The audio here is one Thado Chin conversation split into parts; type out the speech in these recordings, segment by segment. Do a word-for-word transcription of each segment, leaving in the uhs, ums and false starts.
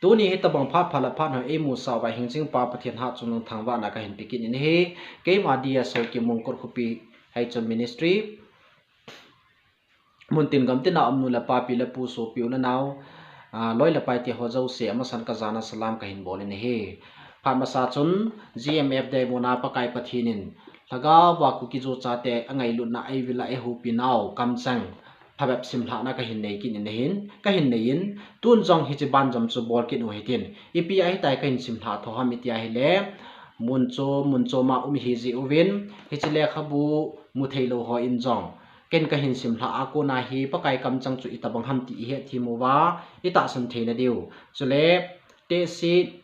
Tuni hitabang phat pha le phat hoi eimusah uva hingjing Pa Pathen hatchungnung thangvahna kahin pe kit in ahi. Keima Dia Sokim Mongkot Khopi Haichun Ministry, muntin gamtina umnu le papi le pu sopi u le nao, ah, loi le pai teho jouse amasan kajana salam kahin bol in ahi. Phat masa chun G M F Diamond a Pakai Pathen in lhagao va Kuki-Zo chate angailutna, eivil a eihoupi nau kamchang phabep simlhahna kahin nei kit in ahin, kahin nei in, tun jong hiche banjom chu bol kit u hitin. Ipi ahitai kahin simlhah tho ham iti ahile, mun chom, mun chom a um ihi jeh uvin, hiche lekhabu mu theilou hon jong, ken kahin simlhah a kona hi Pakai kamchang chu itabang ham ti ihet them uva, itahsan theina diu. Chule, tehse,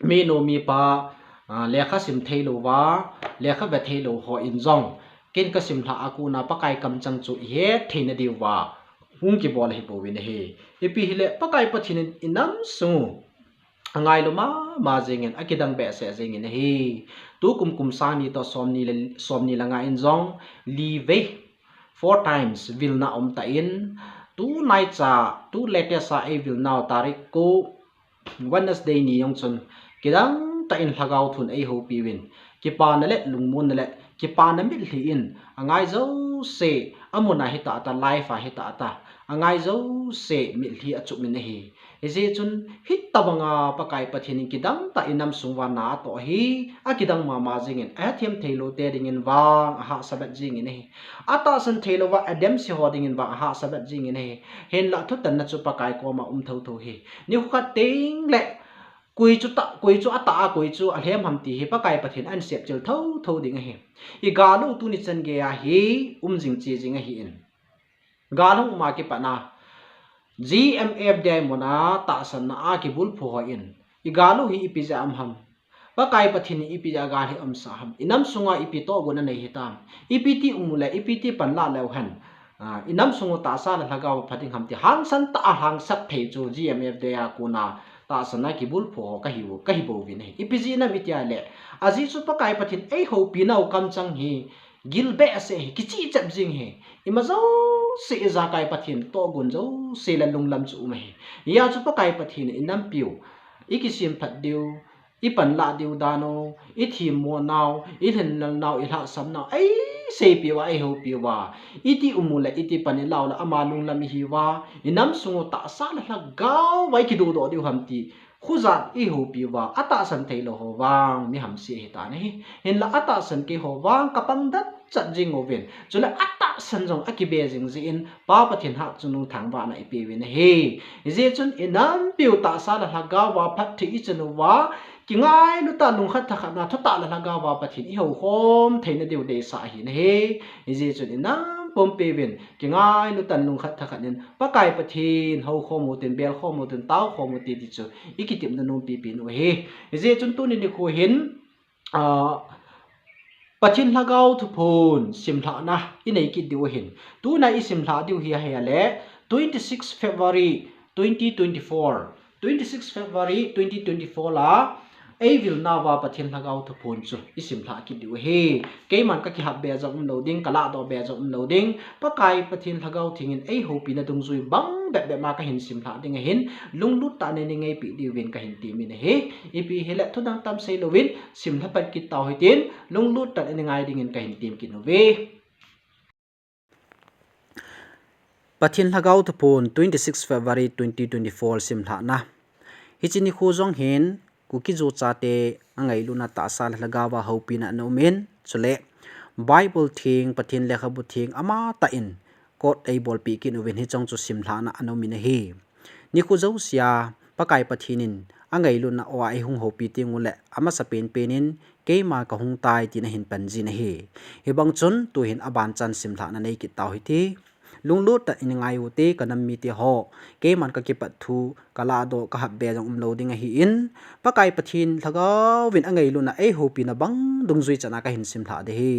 minu mipa, ah, lekha sim theilou va, lekha ve theilou hon jong, ken kasimlhah a kona Pakai kamchang chu ihet theina diuva hung kibol ahi pouvin ahi. Ipi hile, Pakai Pathen in inam sung u angailu mama jengin, akidang behseh jengin ahi. Tukum kum sang ni toh somni le, somni le nga in jong, li vei, four times vilna um tan, tu naicha, tu latest a eivil nau tarik ko, Wednesday ni jong chun, kidang tah in lhagao thun eihoupi uvin, kipana le lungmonna le kipana mitlhi in, angai jouse, amun a hita ta, live a hita ta, angai jouse mitlhi achup in ahi. Hijeh chun, hitabanga Pakai Pathen in kidang tah inam sung uva na atoh hi, akidang mama jengin, ahethem theilou te dingin vang, ahahsa bet jengin ahi. Atahsan theilou va, adem se ho dingin vang, ahahsa bet jengin ahi. Hinlah thutanna chu Pakai koma um thotho hi. Nikho khat teng le, koi chu ta, koi chu atah a, koi chu alhem ham ti hi Pakai Pathen in ahin sepchil thotho ding ahi. Igal u tuni chan geiya hi, um jing che jing ahin. Gal hung um a kipat na, G M F Diamond a tahsanna a kibulphu hon, igal u hi ipi jeh a um ham? Pakai Pathen in ipi jeh a gal hi aumsah ham? Inam sunga ipi tohgon anei hitam? Ipi ti um u le, ipi ti panla leu hen, ah, inam sung u tahsa le lhagao pha ding ham ti hangsan tah a hangsan thei chu G M F Diamond a kona tahsanna kibulphu ho kahi u, kahi bouvin ahi. Ipi jeh inem iti le, ajeh chu Pakai Pathen in eihoupi nau kamchang hi, gil behseh hi, kichihchep jing hi. Ima jouse ijakai Pathen tohgon jouse le lunglam chu um ahi. Hijeh chun Pakai Pathen in inampiu, ikisemphat diu, ipanlah diu dan u, ithemmo nau, ilhinlel nau, ilhahsam nau, eiseipiu va, eihoupiu va, iti um u le, iti pan ilah u le, ama lunglam ihi uva, inam sung u tahsa le lhagao va ikidodoh diu ham ti, khojat ihoupi uva, atahsan theilou ho vang, mi hamse ahitan ahi. Hinlah atahsan kei ho vang, kapang dat chat jing uvin. Chule atahsan jong akibe jing jeh in, Pa Pathen hatchungnung thangvahna ipeuvin ahi. Hijeh chun inampiu tahsa le lhagao va phatthei ichan uva, kingailu tah lungkhat thakhat na thutah le lhagao va Pathen ihoukhom theina diu deisah ahi nahi. Hijeh chun inam pumpi uvin, kingailu tah lungkhat thakhat in, Pakai Pathen houkhom utin, belkhom utin, taokhom utin ti chu, ikitepna nompi pen u ahi. Hijeh chun tuni nikho hin, ah, Pathen lhagao thuphon simlhahna inei kit diu ahin. Tuna isimlhah diu hi ahile, twenty-six February twenty twenty-four. Twenty-six February twenty twenty-four la, eivil nauva Pathen lhagao thuphon chu isimlhah kit diu ahi. Keiman kakihap be jong umlou ding, kalahdoh be jong umlou ding. Pakai Pathen lhagao theng in eihoupina dungjui bang bep bep ma kahin simlhah ding ahin, lunglut tah in neingaipi diuvin kahin temin ahi. Ipi hile thudang tam seilouvin, simlhah pat kit tau hitin, lunglut tah in neingai dingin kahin tem kit uve. Pathen lhagao thuphon twenty-six February twenty twenty-four simlhahna. Hiche nikho jong hin, Kuki-Zo chate angailutna tahsa le lhagao va houpina ana umin, chule Bible theng, Pathen lekhabu theng amatah in quote eibolpeh kit uvin hiche jong chu simlhahna ana umin ahi. Nikho jousea, Pakai Pathen in angailutna uva eihung houpi teng uleh, amasapen pen in, keima kahung tai tin ahin panjin ahi. Hibang chun, tuhin abanchan simlhahna nei kit tau hite. Lunglut tah in ngai ute kanam mite ho, keiman kakipat thu, kalahdoh, kahap be jong umlou ding ahin, Pakai Pathen lhagao vin angailutna eihoupina bang dungjui chan a kahin simlhah ding ahi.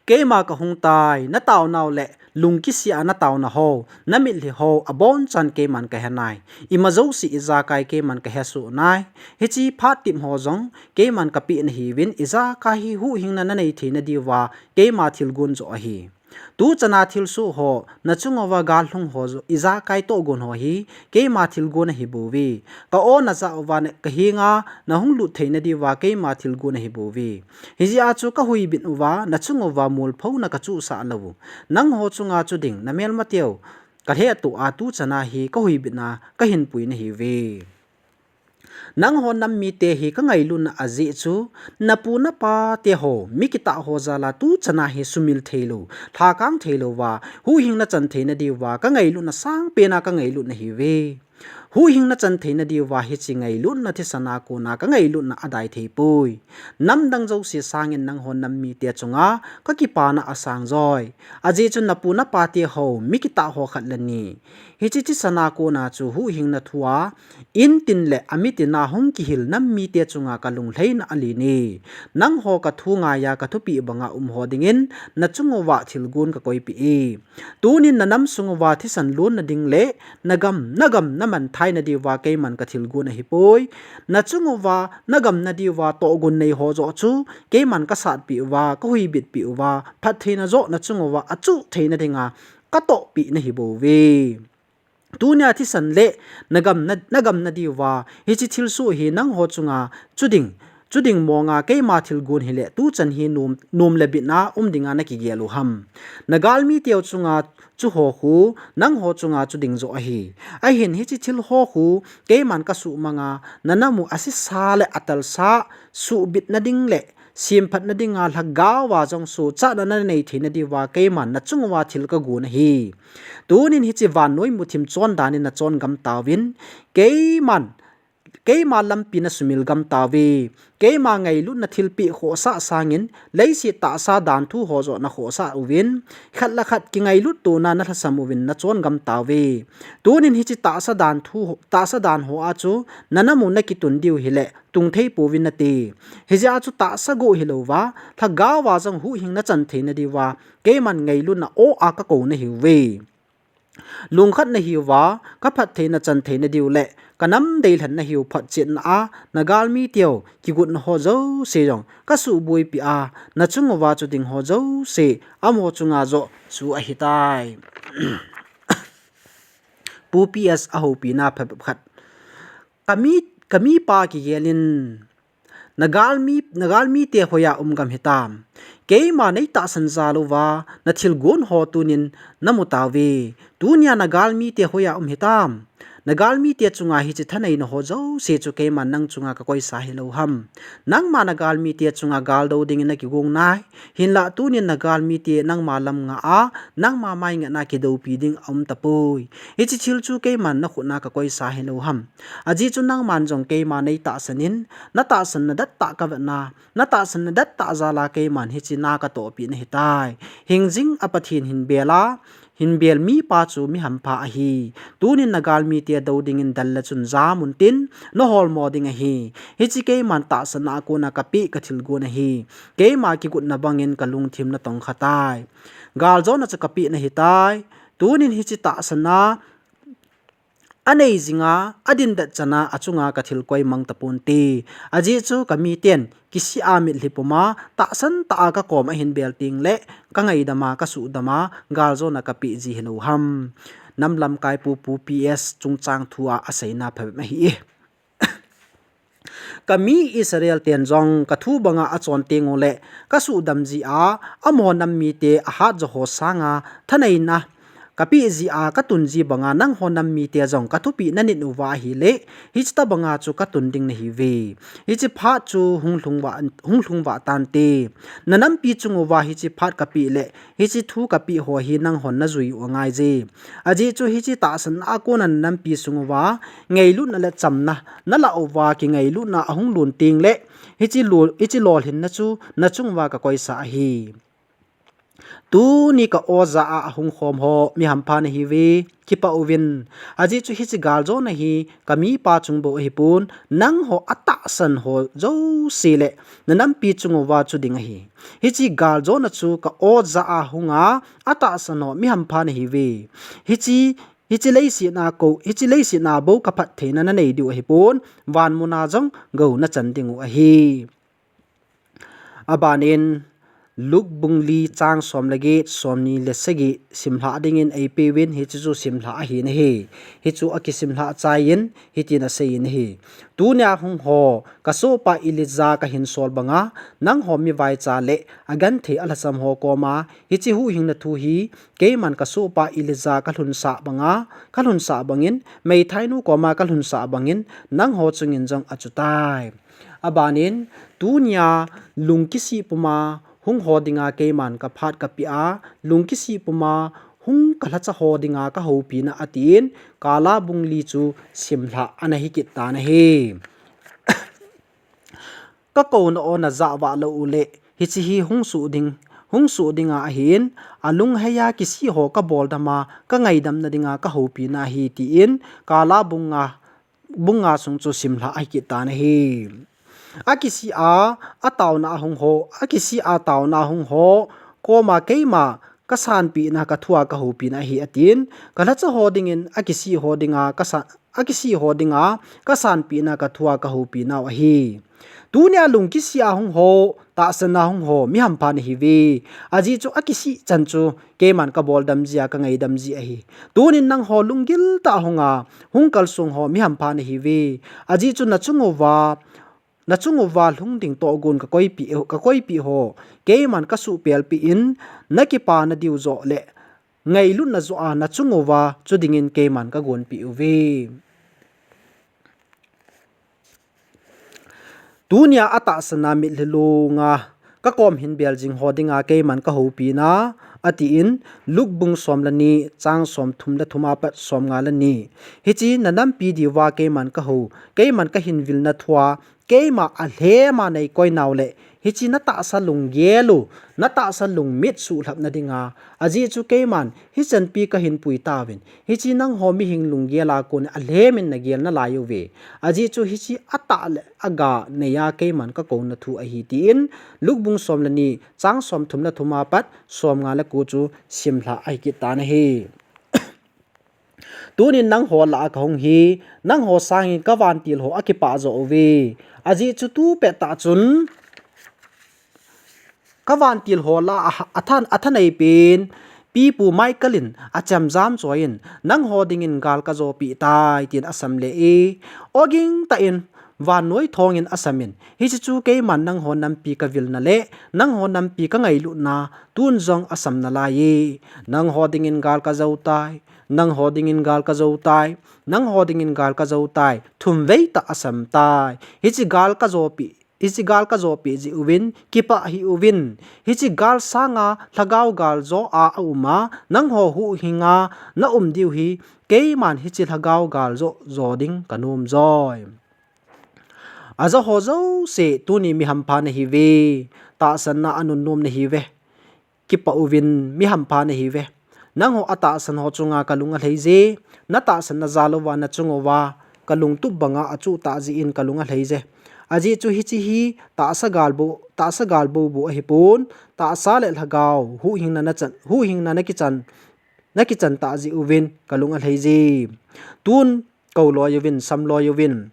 Keima kahung tai, nataonau le lungkisih a nataona ho, namitlhi ho, abonchan keiman kahe nai. Ima jouse ijakai keiman kahesoh nai. Hiche phat tep ho jong, keiman kapeh nahiuvin, ijakai hi huhhingna nanei theina diuva, keima thilgon joh ahi. Tu chana thilsoh ho, nachung uva gal lhung ho, ijakai tohgon ho hi keima thilgon ahi bouve. Ka o najah uva kahenga nahung lut theina diuva keima thilgon ahi bouve. Hijeh a chu kahuibit uva, nachung uva molphouna kachuhsah lou u. Nangho chunga chu ding, namelmateu kalheh toh a tu chana hi kahuibitna kahin pui nahiuve. Nangho nam mite hi kangailutna ajeh chu, napu napa teho, mi kitah ho jal a tu chana hi sumil theilou, lhakang theilou va, huhhingna chan theina diuva kangailutna sangpen a kangailut nahiuve. Huhhingna chan theina diuva hiche ngailutna thisan a kona kangailutna adai theipoi. Namdang jouse sangin nangho nam mite chunga kakipana asang joi. Ajeh chu napu napa teho, mi kitah ho khat le ni, hiche thisan a kona chu huhhingna thua, intin le amitin a hung kihil nam mite chunga kalunglhaina alen e. Nangho kathu ngaiya kathupeh banga um ho dingin, nachung uva thilgon kakoipeh e. Tunin nanam sung uva thisan lonna ding le, nagam, nagam namanthai na diuva keiman kathilgon ahipoi. Nachung uva, nagam na diuva tohgon nei ho joh chu, keiman kasatpeh uva, kahuibitpeh uva, phattheina joh nachung uva achuh theina dinga katohpeh nahi bouve. Tunia thisan le nagam na, nagam na diuva, hiche thilsoh hi nangho chunga chu ding, chu ding monga keima thilgon hile, tu chan hi nom, nom le bitna um dinga nakigel u ham. Nagalmi teu chunga chu ho khu, nangho chunga chu ding joh ahi. Ahin hiche thil ho khu, keiman kasuhmanga, nanam u asisa le atalsa, suhbitna ding le, semphatna dinga lhagao a jong sochatna nanei theina diuva keiman nachung uva thil kagon ahi. Tunin hiche vannoi muthim chondan in nachongam tauvin, keiman, keima lampi nasumil gam tauve. Keima ngailutna thilpeh khohsah sangin, leiset tahsa danthu ho joh nakhohsah uvin, khat le khat kingailut tona nalhasam uvin nachongam tauve. Tunin hiche tahsa danthu, tahsa dan ho a chu, nanam u nakitun diu hile, tungthei pouvin nate. Hijeh a chu tahsa go hilouva, lhagao a jong huhhingna chan theina diuva, keiman ngailutna o a kakou nahiuve. Lungkhat nahiuva, kaphattheina chan theina diu le, kanam deilhen nahiu photchetna a, nagalmi teu, kigotna ho jouse jong, kasuhboipeh a, nachung uva chu ding ho jouse, amaho chunga joh chu ahitai. Pu P S ahoupina phabep khat. Kami, kamipa kigelin, nagalmi, nagalmite hoiya um gam hitam. Keima neitahsan jal uva, nathilgon ho tunin namu tauve. Tunia nagalmite hoiya um hitam. Nagalmite chunga hiche thaneina ho jouse chu keiman nang chunga kakoisa hilou ham. Nangma nagalmite chunga gal dou dingin nakigong nai. Hinlah tunin nagalmite nangma lam nga a, nangma mai ngatna kidoupi ding aum tapoi. Hiche thil chu keiman nakhutna kakoisa hilou ham. Ajeh chu nangman jong keima neitahsan in, natahsan nadat tah kavetna, natahsan nadat tah jal a keiman hiche na katohpeh nahitai. Hingjing a Pathen hinbel a, hinbel mipa chu mihampha ahi. Tunin nagalmite dou dingin del le chun jamun tin, naholmo ding ahi. Hiche keiman tahsanna a kona kapeh kathilgon ahi. Keima kigotna bangin kalungthim natongkha tai. Galjona chu kapeh nahitai. Tunin hiche tahsanna anei jinga, adindet chana, achunga kathilkoi mang taponte. Ajeh chu kamiten, kisih a mitlhi puma, tahsan tah a kakom a hinbel tengle, kangaidama, kasuhdama, galjona kapeh ji hilou ham. Nam lamkaipu Pu P S chungchang thua aseina phabep ahi e. Kami Israel ten jong kathu banga achon tengule, kasuhdam ji a, amaho nam mite ahat jo ho sanga, thaneina kapeh ji a, katun ji banga nangho nam mite jong kathupeh nanit uva ahile, hiche tobanga chu katun ding nahiuve. Hiche phat chu hung lhung vah, hung lhung vah tante. Nanampi chung uva hiche phat kapeh le, hiche thu kapeh ho hi nanghon najui u angaije. Ajeh chu hiche tahsanna a kona nanampi sung uva, ngailutna le chamna nalah uva kingailutna ahung lhun tengle, hiche lol, hiche lolhinna chu nachung uva kakoisa ahi. Tuni ka o jah a ahung khom ho, mihampha nahiuve, kipah uvin. Ajeh chu hiche galjona hi, kamipa chung bou ahipon, nangho atahsan ho jouse le, nanampi chung uva chu ding ahi. Hiche galjona chu ka o jah a hunga, atahsan ho, mihampha nahiuve. Hiche, hiche leiset a kou, hiche leiset a bou kaphattheina nanei diu ahipon, vanmuna jong gou nachan dingu ahi. Abanin, Luke bung li chang som le get, som ni le sagi simlhah dingin eipeuvin, hiche chu simlhah ahi nahi. Hichu akisimlhah chaiyin, hitin aseiyin ahi. Tunia hung ho, kasohpa Elijah kahin sol banga, nangho mivaicha le agenthei alhasam ho koma, hiche huhhingna thu hi, keiman kasohpa Elijah kalhunsah banga, kalhunsah bangin, meithainu koma kalhunsah bangin, nangho chungin jong achutai. Abanin, tunia lungkisih puma hung ho dinga keiman kaphat kapeh a, lungkisih puma hung kalhacha ho dinga kahoupina atin, Kala bung li chu simlhah ana hikit tan ahi. Kakouna o najah vah lou uleh, hiche hi hung suh ding, hung suh dinga ahin, alungheiya kisih ho kaboldama, kangaidamna dinga kahoupina ahi tin, Kala bung nga, bung nga sung chu simlhah ahikit tan ahi. Akisih a, ataona ahung ho, akisih a taona ahung ho koma keima kasanpehna kathua kahoupina ahi atin, kalhacha ho dingin akisih ho dinga kasa, akisih ho dinga kasanpehna kathua kahoupinau ahi. Tunia lungkisih a hung ho, tahsanna hung ho, mihampha nahiuve. Ajeh chu akisih chan chu keiman kaboldam jia kangaidam ji ahi. Tunin nangho lunggil tah a hunga, hung kalsong ho, mihampha nahiuve. Ajeh chu nachung uva, nachung uva lhung ding tohgon kakoipeh, kakoipeh ho, keiman kasuhpelpeh in, nakipana diu joh le ngailutna joh a nachung uva chu dingin keiman kagonpeh uve. Tunia atahsanna mitlhi lunga kakom hin bel jing ho dinga keiman kahoupina, atin, Luke bung som le ni, chang somthum le thum apat somnga le ni. Hiche nanampi diuva keiman kahou, keiman kahin vilna thua, keima alhema neikoinau le, hiche natahsa lunggel u, natahsa lungmit suhlhapna dinga, ajeh chu keiman hichanpi kahin pui tauvin, hiche nangho mihing lunggel a kon alhemin nagel nalai uve. Ajeh chu hiche atah le aga neiya keiman kakouna thu ahi tin, Luke bung som le ni, chang somthum le thum apat somnga le ko chu simlhah ahikit tan ahi. Tunin nangho lah a kahung hi, nangho sangin kavantil ho akipah joh uve. Ajeh chu tu pettah chun, kavantil ho lah a, atha, athaneipen, pipu Michael in achemjam choiyin, nangho dingin gal kajopeh tai, tin asam le e. Oging tah in, vannoi thongin asamin, hiche chu keiman nangho nampi kavilna le, nangho nampi kangailutna, tun jong asam nalaiye. Nangho dingin gal kajou tai, nangho dingin gal kajou tai, nangho dingin gal kajou tai, thumvei tah asam tai. Hiche gal kajopeh, hiche gal kajopeh jeh uvin, kipah hih uvin. Hiche gal sanga lhagao gal joh a aum a, nangho huhhinga naum diu hi, keiman hiche lhagao gal joh jo ding kanom joi. Aja ho jouse, tuni mihampha nahiuve, tahsanna anunnom nahiuve. Kipah uvin, mihampha nahiuve. Nangho atahsan ho chunga kalung alheije, natahsanna jal uva nachung uva kalungtup banga achuh tah jeh in kalung alheije. Ajeh chu hiche hi tahsa gal bou, tahsa gal bou bou ahipon, tahsa le lhagao, huhhingna nachan, huhhingna nakichan, nakichan tah jeh uvin kalung alheije. Tun kou loi uvin, sam loi uvin.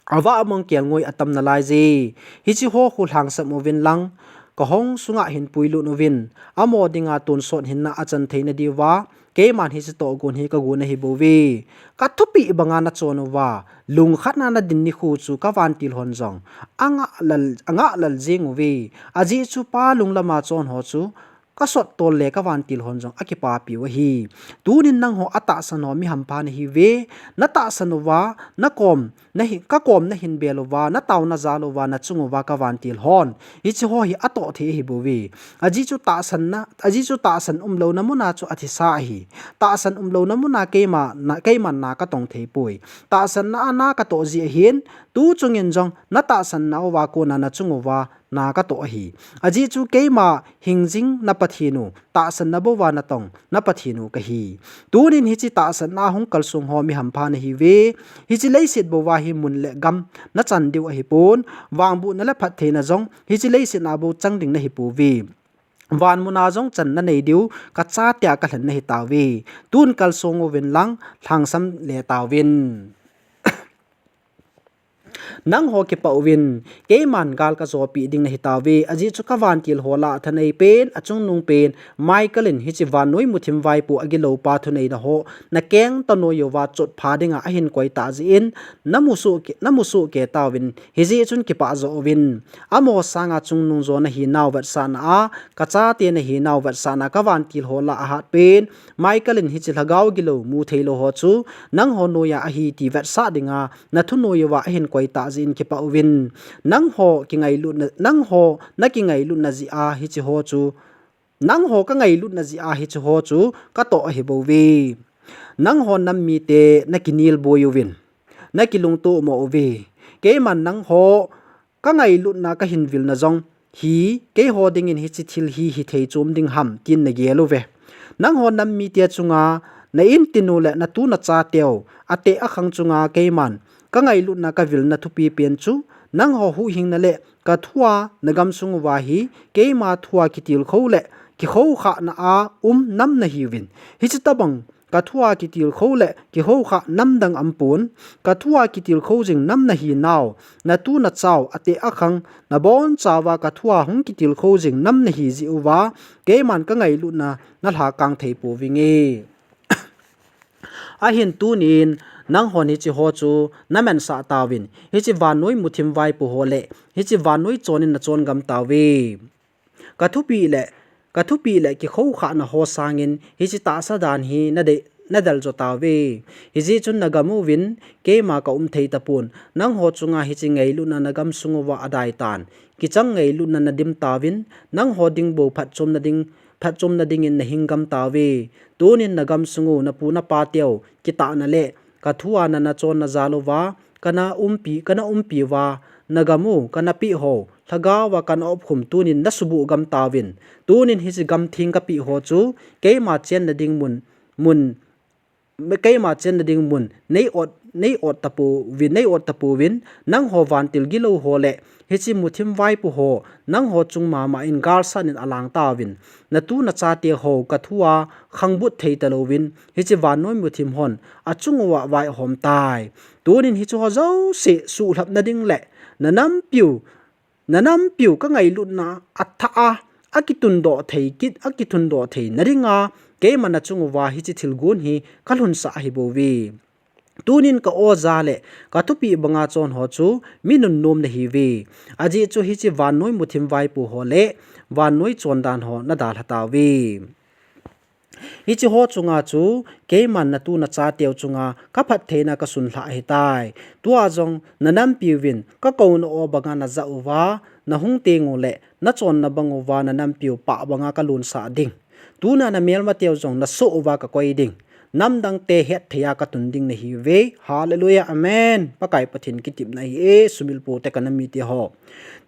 Avah mong kelngoi atam nalaije. Hiche ho khu lhangsam uvin lang, kahong sunga hin puilut uvin, amaho dinga tonsot hinna achan theina diuva, keiman hiche tohgon hi kagon ahibouve. Kathupeh banga nachon uva, lungkhatna nadin nikho chu kavantil hon jong angah lal, angah lal jeng uve. Ajeh chu Pa lunglama chon ho chu kasot tol le kavantil hon jong akipapiu ahi. Tunin nangho atahsan ho mihampha nahiuve, natahsan uva, nakom, nahi, kakom nahin bel uva, nataona jal uva, nachung uva kavantil hon, hiche ho hi atoh thei ahibouve. Ajeh chu tahsanna, ajeh chu tahsan umlouna muna chu athisa ahi. Tahsan umlouna muna keima, na, keiman na katong theipoi. Tahsanna a na katoh jeh ahin, tu chungin jong natahsanna uva kona nachung uva na katoh ahi. Ajeh chu keima hingjing na Pathen u, tahsanna bouva natong na Pathen u kahi. Tunin hiche tahsanna hung kalsong ho mihampha nahiuve. Hiche leiset bouva hi mun le gam nachan diu ahipon, vangbohna le phattheina jong hiche leiset a bou chang ding nahipouve. Van muna jong channa nei diu, kachatea kalhen nahitauve. Tun kalsong uvin lang, lhangsam le tauvin. Nangho kipah uvin, keiman gal kajopeh ding nahitauve, ajeh chu kavantil ho lah a thanei pen, achungnung pen, Michael in hiche vannoi muthim vaipo agilou pa thuneina ho, nakeng tanoiyuva chotpha dinga ahin koi tah jeh in, namu soh kei, namu soh kei tauvin, hijeh chun kipah jo uvin. Amaho sanga chungnung jo nahinau vetsahna a, kachate nahinau vetsahna a, kavantil ho lah a ahat pen, Michael in hiche lhagao gilou, mutheilou ho chu, nangho noiya ahi ti vetsah dinga, nathunoi uva ahin koi tah jeh in kipah uvin. Nangho kingailutna, nangho nakingailutna jeh a hiche ho chu, nangho kangailutna jeh a hiche ho chu, katoh ahibouve. Nangho nam mite nakinelboi uvin, nakilungto mo uve. Keiman nangho kangailutna kahin vilna jong hi, keiho dingin hiche thil hi hithei chom ding ham, tin nagel uve. Nangho nam mite chunga, na intinu le natu nachateu, ateh akhang chunga keiman, kangailutna kavilna thupi pen chu, nangho huhhingna le kathua nagamsung uva hi, keima thua kitilkhou le kikhoukhahna a um nam nahiuvin. Hiche tobang kathua kitilkhou le kikhoukhah namdang aumpon, kathua kitilkhou jing nam nahinau, natu nachau, ateh akhang, nabonchauva kathua hung kitilkhou jing nam nahi jeh uva, keiman kangailutna nalhakang thei pouvinge. Ahin tunin, nanghon hiche ho chu namensah tauvin, hiche vannoi muthim vaipo ho le, hiche vannoi chonin nachon gam tauve. Kathupeh le, kathupeh le kikhoukhahna ho sangin hiche tahsa dan hi nadei, nadel jo tauve. Hijeh chun nagam uvin, keima kaum thei tapon, nangho chunga hiche ngailutna nagamsung uva adaitan, kichang ngailutna nadim tauvin, nangho dingbou phatchomna ding, phatchomna dingin nahing gam tauve. Tunin nagamsung u, napu napateu kitahna le kathua nanachonna jal uva, kana umpi, kana umpi uva, nagam u, kanapeh ho, lhagaova kana opkhum tunin nasuboh gam tauvin. Tunin hiche gamtheng kapeh ho chu, keima chenna ding mun, mun, keima chenna ding mun, nei ot, nei ot tapouvin, nei ot tapouvin, nangho vantil gilou ho le, hiche muthim vaipo ho, nangho chung mama in galsat in alang tauvin. Natu nachate ho kathua khangbut thei talouvin, hiche vannoi muthim hon, achung uva vaihom tai. Tunin hiche ho jouse suhlhapna ding le, nanampiu, nanampiu kangailutna athah a, akitundoh thei kit, akitundoh theina dinga, keima nachung uva hiche thilgon hi kalhunsah ahibouve. Tunin ka-o ja le kathupeh banga chon ho chu mi nunnom nahiuve. Ajeh chu hiche vannoi muthim vaipo ho le vannoi chondan ho nadalha tauve. Hiche ho chunga chu keiman natu nachateu chunga kaphattheina kasunlhah ahitai. Tua jong nanampiuvin kakouna o banga najah uva, nahung tengule nachonna bang uva nanampiu pah banga kalonsah ding. Tuna namelmateu jong nasoh uva kakoi ding. Namdangte hetthei a katun ding nahiuve. Hallelujah, amen. Pakai Pathen kitepna ahi e, sumil pote kanam mite ho.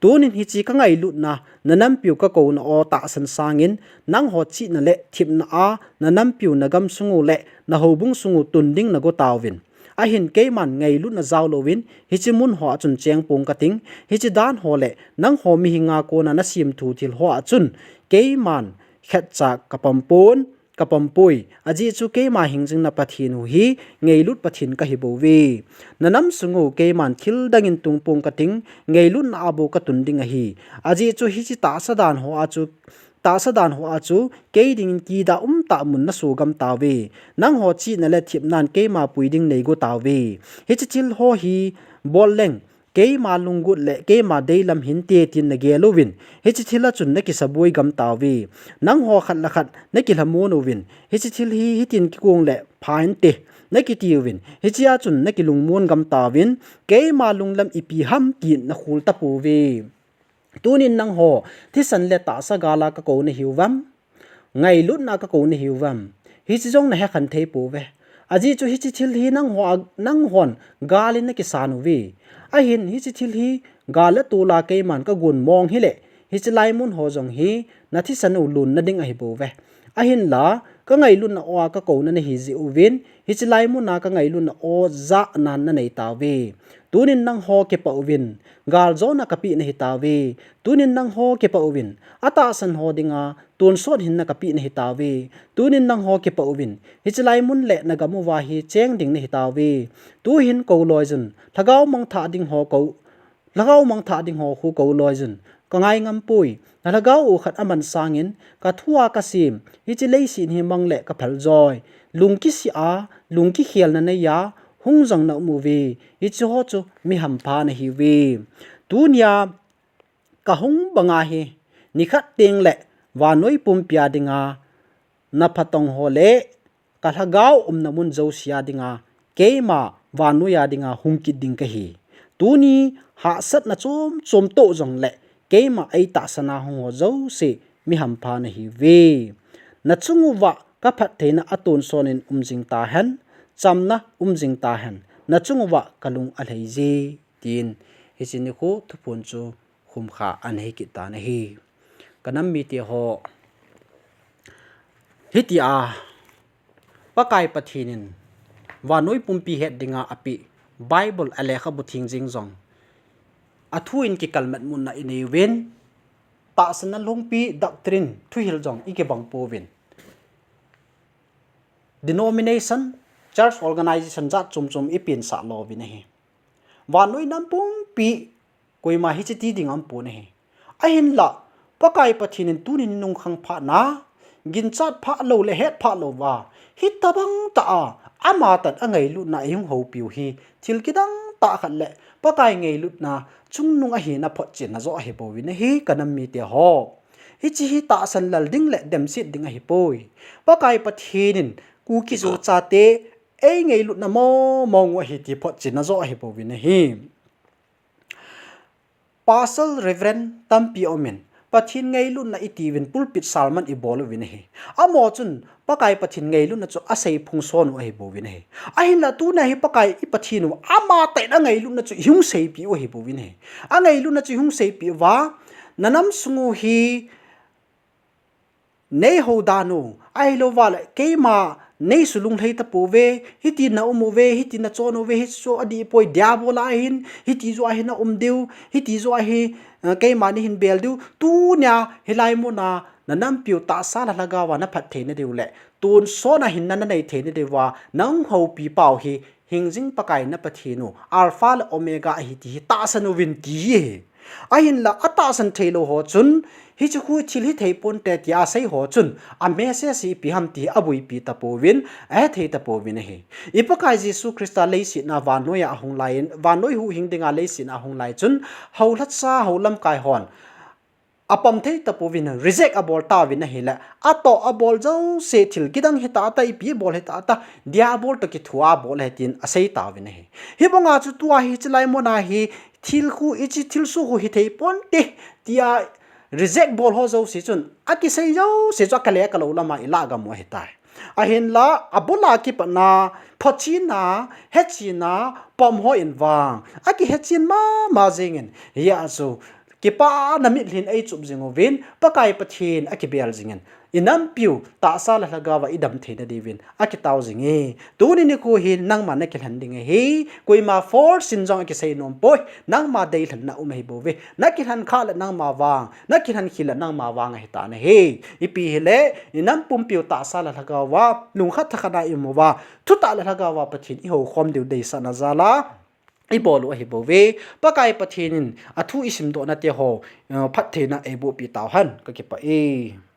Tunin hiche kangailutna, nanampiu kakouna o tahsan sangin, nangho chihna le thepna a, nanampiu nagamsung u le nahoubung sung u tun ding nago tauvin. Ahin keiman ngailutna jaolouvin, hiche mun hoa chun chengpong kating, hiche dan ho le nangho mihinga kona nasemthu thil hoa chun, keiman khatcha kapampon, kapampoi. Ajeh chu keima hingjingna Pathen u hi, ngailut Pathen kahibouve. Nanamsung u keiman thildangin tungpong kating, ngailutna a bou katun ding ahi. Ajeh chu hiche tahsa dan hoa chu, tahsa dan hoa chu, kei dingin kidah umtah mun naso gam tauve. Nangho chihna le thepnan keima pui ding neigo tauve. Hiche thil ho hi, bol leng, keima lunggot le keima deilam hinte tin nagel uvin, hiche thil a chun nakisaboi gam tauve. Nangho khat le khat nakilhamon uvin, hiche thil hi hitin kigong le pha inte, nakitiuvin, hichea chun nakilungmon gam tauvin, keima lunglam ipi ham tin nakhol tapouve. Tunin nangho, thisan le tahsa gal a kakou nahiuvam? Ngailutna a kakou nahiuvam? Hiche jong nahekhen thei pouve. Ajeh chu hiche thil hi nangho a, nanghon gal in nakisan uve. Ahin hiche thil hi gal le tol a keiman kagon mong hile, hiche laimun ho jong hi nathisan u lonna ding ahibouve. Ahinla, kangailutna o a kakouna nahi jeh uvin, hiche laimun a kangailutna o jahnan nanei tauve. Tunin nangho kipah uvin, galjona kapeh nahi tauve. Tunin nangho kipah uvin, atahsan ho dinga tonsot hinna kapeh nahi tauve. Tunin nangho kipah uvin, hiche laimun le nagam uva hi cheng ding nahi tauve. Tuhin kou loijun, lhagao mangthah ding ho kou, Lhagao mangthah ding ho khu kou loi jun ka ngai ngam poi. Na lhagao u khat aman sangin ka thua ka sim, hiche leiset hi mang le ka phal joi. Lung kisi a, lung kikhel na nei a, hung jong na um uve. Hiche ho chu mi hampha na hi uve. Tunia ka hung banga hi, nikhat teng le vannoi pumpi a dinga, na phatong ho le ka lhagao umna mun jouse a dinga, keima vannoi a dinga hung kit ding ka hi. Tuni hahsatna chom chom toh jong le, keima ei tahsan a hung ho jouse mi hampha na hi uve. Na chung uva ka phattheina a tonsot in um jing tahen, chamna um jing tahen, na chung uva ka lung alhai je, tin hiche nikho thuphon chu khum kha ana hi kit tan ahi. Ka nam mite ho, hitia Pakai Pathen in vannoi pumpi het dinga apeh Bible a lekhabu theng jeng jong a thu in kikalmat mutna i nei uvin, tahsanna lungpi doctrine thuhil jong i kibang pouvin, denomination, church organization jat chom chom i pensah louvin ahi. Vannoi nam pumpi koima hiche ti ding aum pon ahi. Ahinla, Pakai Pathen in tunin nungkhang phatna, ginchat phah lou le het phah lou va, hitabang tah a, ama tah a ngailutna ei hung houpiu hi, thil kidang tah khat le Pakai ngailutna chungnung ahina photchenna joh ahi bouvin ahi, ka nam mite ho. Hiche hi tahsan lal ding le demset ding ahi poi. Pakai Pathen in Kuki Zo chate ei ngailutna mong mong u ahi ti photchenna joh ahi bouvin ahi. Pastor, Reverend tampi aum in, Pathen ngailutna i tiuvin pulpit sermon i bol uvin ahi. Amaho chun Pakai Pathen ngailutna chu asei phung son u ahi bouvin ahi. Ahinla tuna hi Pakai i Pathen u ama tah a ngailutna chu i hung seipeh u ahi bouvin ahi. A ngailutna chu i hung seipeh uva, na nam sung u hi nei hou dan u, ahilou va le keima nei sulung lhei tapouve, hiti na um uve, hiti na chon uve, hichu adih poi, Diabol a hin, hiti joh a hin na um diu, hiti joh a hi, eh, keima nei hin bel diu, tunia hilai muna na nampiu tahsa le lhagao a na phat theina diu le tonsot a hinna na nei theina diu va, nang houpi pau hi, hingjing Pakai na Pathen u, Alpha le Omega ahi ti hi tahsan uvin ti hi. Ahinla, atahsan thei lou ho chun, hiche khu thil hithei ponte tia asei ho chun, a message hi ipi ham ti hi abuipi tapouvin, ahethei tapouvin ahi. I Pakai Jesu Christa leiset a vannoi a ahung lai in, vannoi huhhing dinga leiset a ahung lai chun, hou lhacha, hou lamkai hon apom thei tapouvin, reject abol tauvin ahile, atoh abol jouse thil kidang hita ta, ipi bol hita ta, Diabol toh kithua abol ahi tin asei tauvin ahi. Hibanga chu tua hi, hiche lai muna hi, thil khu, hiche thilsoh khu hithei ponte tia reject bol ho jouse chun, akisei jouse chu akale akalou lama ilah gam u ahitai. Ahinla, abul a kipatna, photchenna, hetchenna pom ho in vang, akihetchen mama jengin, hia chu kipana mitlhin eichup jing uvin, Pakai Pathen akibel jingin, i nampiu tahsa le lhagao a i dam theina diuvin akitao jinge. Tuni nikho hin nangma na kilhen ding ahi, koima force in jong akisei nom poi, nangma deilhenna um ahi bouve, na kilhen khah le nangma vang, na kilhen khel le nangma vang ahitan ahi. Ipi hile, i nam pumpiu tahsa le lhagao a, lungkhat thakhat a i um uva, thutah le lhagao a Pathen i houkhom diu deisahna jal a i bol u ahi bouve. Pakai Pathen in athu i simdohna te ho, eh, phattheina eiboh peh tauhen, kakipah e.